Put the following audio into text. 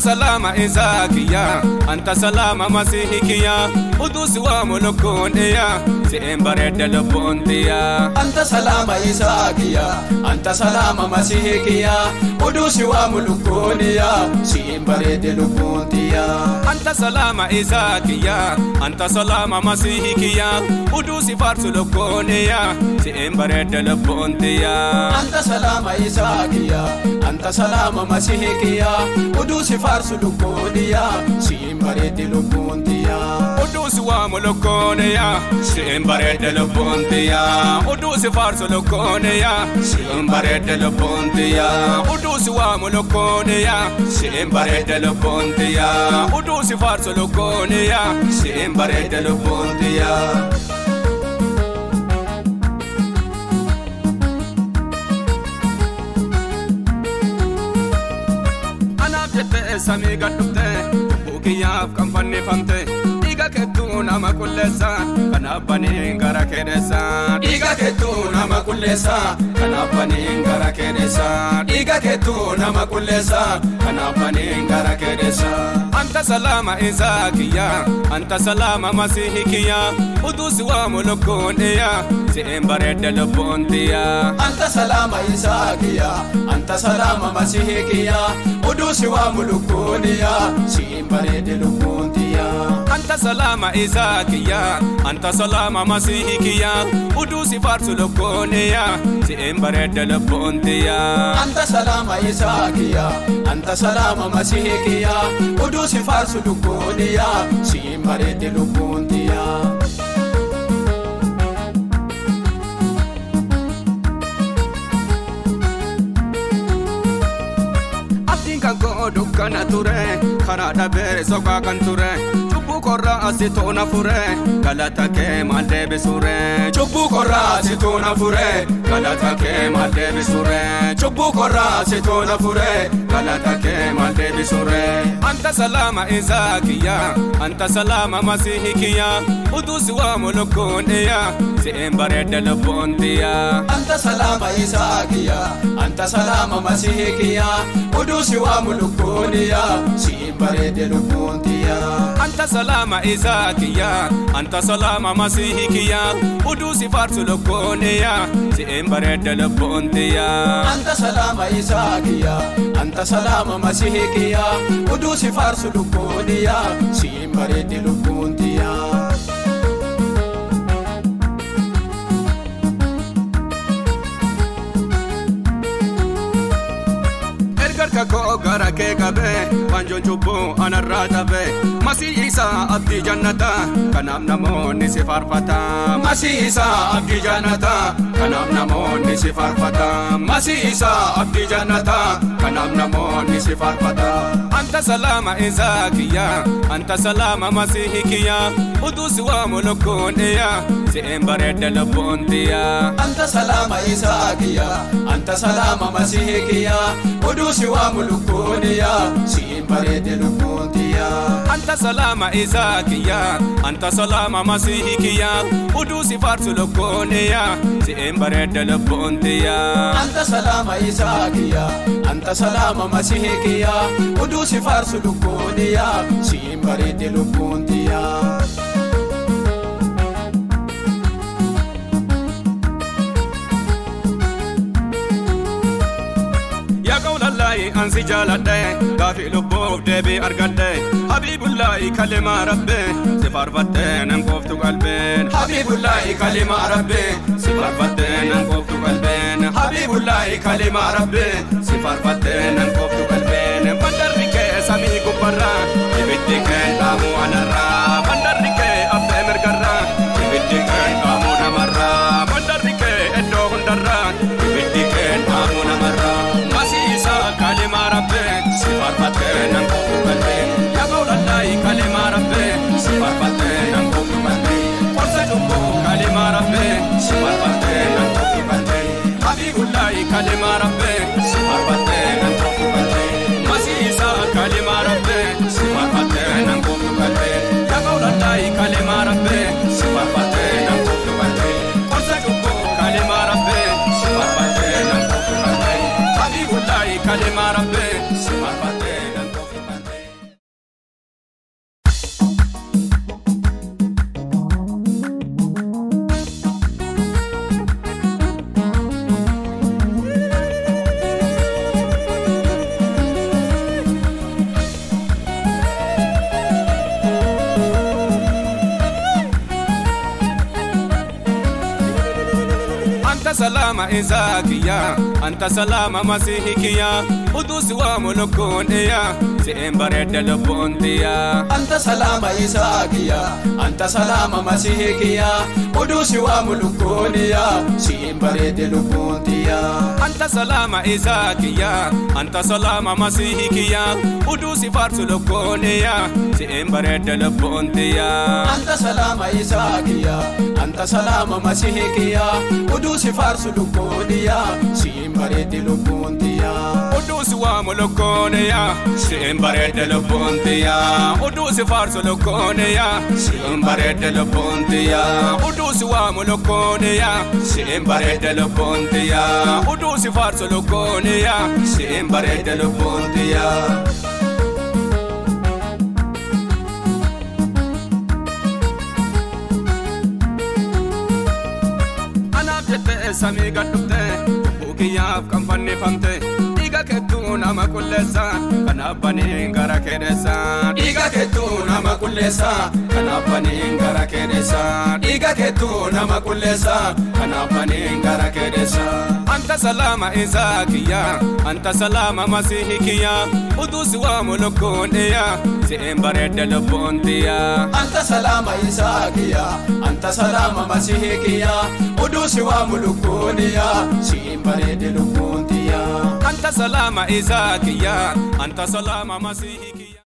Salama Isakiya, anta salama Masihikiya, udusi wa mulukuniya, siin bareedde lubbuun tiyya. Anta salama Isakiya, anta salama Masihikiya, udusi wa mulukuniya, siin bareedde lubbuun tiyya. Anta salama Isakiya, anta salama Masihikiya, udusi faarsu lukuniya, siin bareedde lubbuun tiyya. Anta salama Isakiya, anta salama Masihikiya, udusi faarsu lukuniya, siin bareedde lubbuun tiyya. Udusi wa mulukuniya, siin bareedde lubbuun tiyya. Udusi faarsu lukuniya, siin bareedde lubbuun tiyya. Udusi wa mulukuniya, siin bareedde lubbuun tiyya. Udusi faarsu lukuniya, siin bareedde lubbuun tiyya. Anaaf jettee samii gad dhufte, cubbuu kiyyaaf kan fannifamte, dhiiga keettuu nama qulleessa, kanaaf baniin gara keessa. Dhiiga keettuu nama qulleessa, kanaaf baniin gara keessa. Dhiiga keettuu nama qulleessa, kanaaf baniin gara keessa. Anta salama Isakiya, anta salama Masihikiya, udusi wa mulukuniya, siin bareedde lubbuun tiyya. Anta salama Isakiya, anta salama Masihikiya, udusi wa mulukuniya, siin bareedde lubbuun tiyya. Anta salama Isakiya, anta salama Masihikiya, udusi faarsu lukuniya, siin bareedde lubbuun tiyya. Anta salama Isakiya, anta salama Masihikiya, udusi faarsu lukuniya, siin bareedde lubbuun tiyya. Abdiin kan koo dukkana ture, karaa dhabee soqaa kan ture, cubbuu korraa asituu na fure, galata kee maal deebisure. Cubbuu korraa asituu na fure, galata kee maal deebisure. Cubbuu korraa asituu na fure, galata kee maal deebisure. Anta salama Isakiya, anta salama Masihikiya, udusi wa mulukuniya, siin bareedde lubbuun tiyya. Anta salama Isakiya, anta salama Masihikiya, udusi wa mulukuniya, siin bareedde lubbuun tiyya. Anta salama Isakiya, anta salama Masihikiya, udusi faarsu lukuniya, siin bareedde lubbuun tiyya. Anta salama Isakiya, anta salama Masihikiya, udusi faarsu lukuniya, siin bareedde lubbuun tiyya. Erga koo gara kee qabee, waanjoon cubbuu anarraa cabee, Masii isaa abdii jannataa, kanaaf namoonni si faarfata. Masii isaa abdii jannataa, kanaaf namoonni si faarfata. Masii isaa abdii jannataa, kanaaf namoonni si faarfata. Anta salama Isakiya, anta salama Masihikiya, udusi wa mulukuniya, siin bareedde lubbuun tiyya. Anta salama Isakiya, anta salama Masihikiya, udusi wa mulukuniya, siin bareedde lubbuun tiyya. Anta salama Isakiya, anta salama Masihikiya, udusi faarsu lukuniya, siin bareedde lubbuun tiyya. Anta salama Isakiya, anta salama Masihikiya, udusi faarsu lukuniya, siin bareedde lubbuun tiyya. Yaa qawlallahi ansi jaaladhe, gaafii lubbuuf deebii argadhe, Habiibullahi kalimaa Rabbi, si faarfattee nan qooftu qalbeen. Habiibullahi kalimaa Rabbi, si faarfattee nan qooftu qalbeen. Habiibullahi kalimaa Rabbi, si faarfattee nan qooftu qalbeen. Mandarri kee samii gubbarraa, ibiddi kee dhaamuu anarraa. Mandarri kee abbee mirgarraa, ibiddi kee dhaamuu namarraa. Mandarri kee iddoo hundarraa, ibiddi kee dhaamuu namarraa. Masii isaa kalimaa Rabbi, si faarfattee nan qooftu qalbeen. Yaa qawlallahi kalimaa Rabbi, si faarfattee nan qooftu qalbeen. Qorsa cubbuu kalimaa Rabbi, si faarfattee nan qooftu qalbeen. Habiibullahi kalimaa Rabbi, si faarfattee nan qooftu qalbeen. Masii isaa kalimaa Rabbi, si faarfattee nan qooftu qalbeen. Yaa qawlallahi kalimaa Rabbi, si faarfattee nan qooftu qalbeen. Qorsa cubbuu kalimaa Rabbi, si faarfattee nan qooftu qalbeen. Habiibullahi kalimaa Rabbi, si faarfattee nan qooftu qalbeen. Anta salama Isaakiya, anta salama Masihikiya, udusi wa mulukuniya, siin bareedde lubbuun tiyya. Anta salama Isaakiya, anta salama Masihikiya, udusi wa mulukuniya, siin bareedde lubbuun tiyya. Anta salama Isaakiya, anta salama Masihikiya, udusi faarsu lukuniya, siin bareedde lubbuun tiyya. Anta salama Isaakiya, anta salama Masihikiya, udusi faarsu lukuniya, siin bareedde lubbuun tiyya. Udusi wa mulukuniya, siin bareedde lubbuun tiyya. Udusi faarsu lukuniya, siin bareedde lubbuun tiyya. Udusi wa mulukuniya, siin bareedde lubbuun tiyya. Udusi faarsu lukuniya, siin bareedde lubbuun tiyya. Anaaf jettee samii gad dhufte, lubbuu kiyyaaf kan fannifamte. Dhiiga keettuu nama qulleessa, kanaaf baniin gara keessa. Dhiiga keettuu nama qulleessa, kanaaf baniin gara keessa. Dhiiga keettuu nama qulleessa, kanaaf baniin gara keessa. Anta salama Isaakiya, anta salama Masihikiya, udusi wa mulukuniya, siin bareedde lubbuun tiyya. Anta salama Isaakiya, anta salama Masihikiya, udusi wa mulukuniya, siin bareedde lubbuun tiyya. Anta salama Isaakiya, anta salama Masihikiya.